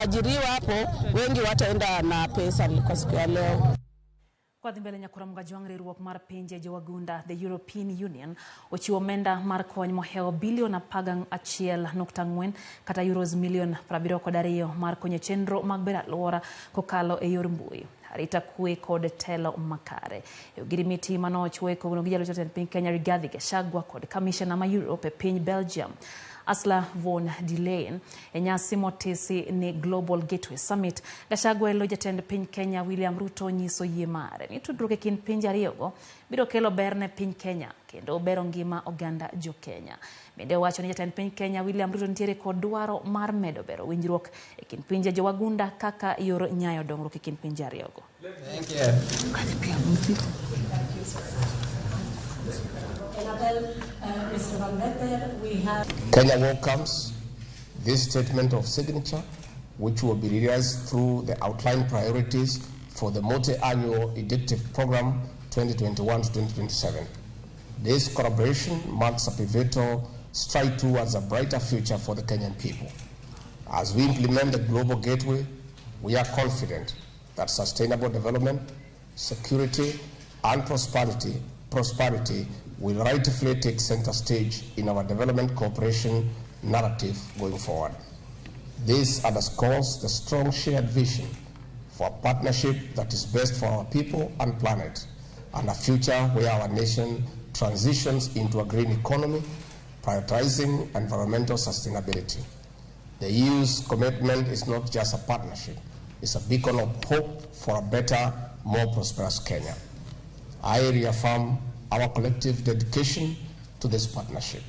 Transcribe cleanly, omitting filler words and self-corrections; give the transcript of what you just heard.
Ajiriwa hapo wengi wataenda na pesa kwa siku ya leo. Kwa dhi mbele nyakura Kajwang', riwruok mar pinje jowagunda, the European Union, ochiwo omenda mar kony mohewo bilion 11.4 kata euros milion 72 mar konyo chenro mag bero alwora kokalo e yor mbui, arita kwe kod telo makare. E ogirimiti manochwo e kogno gi jalup jatend piny Kenya Rigathi Gachagua kod kamishna ma Europe e piny Belgium Ursula von der Leyen e nyasi motisi ni Global Gateway Summit. Gachagua elo jatend piny Kenya William Ruto nyiso yie mare ni tudruok e kind pinje ariyogo biro kelo ber ne piny Kenya kendo bero ngima oganda jo Kenya. Bende owacho ni jatend piny Kenya William Ruto nitiere kod dwaro mar medo bero winjruok e kind pinje jowagunda kaka yor nyayo dongruok e kind pinje ariyogo. Thank you. Mr. Van Vetter, we have Kenya welcomes this statement of signature, which will be realized through the outlined priorities for the multi-annual Indicative Program 2021 to 2027. This collaboration marks a pivotal stride towards a brighter future for the Kenyan people. As we implement the Global Gateway, we are confident that sustainable development, security, and prosperity will rightfully take center stage in our development cooperation narrative going forward. This underscores the strong shared vision for a partnership that is best for our people and planet, and a future where our nation transitions into a green economy, prioritizing environmental sustainability. The EU's commitment is not just a partnership, it's a beacon of hope for a better, more prosperous Kenya. I reaffirm our collective dedication to this partnership.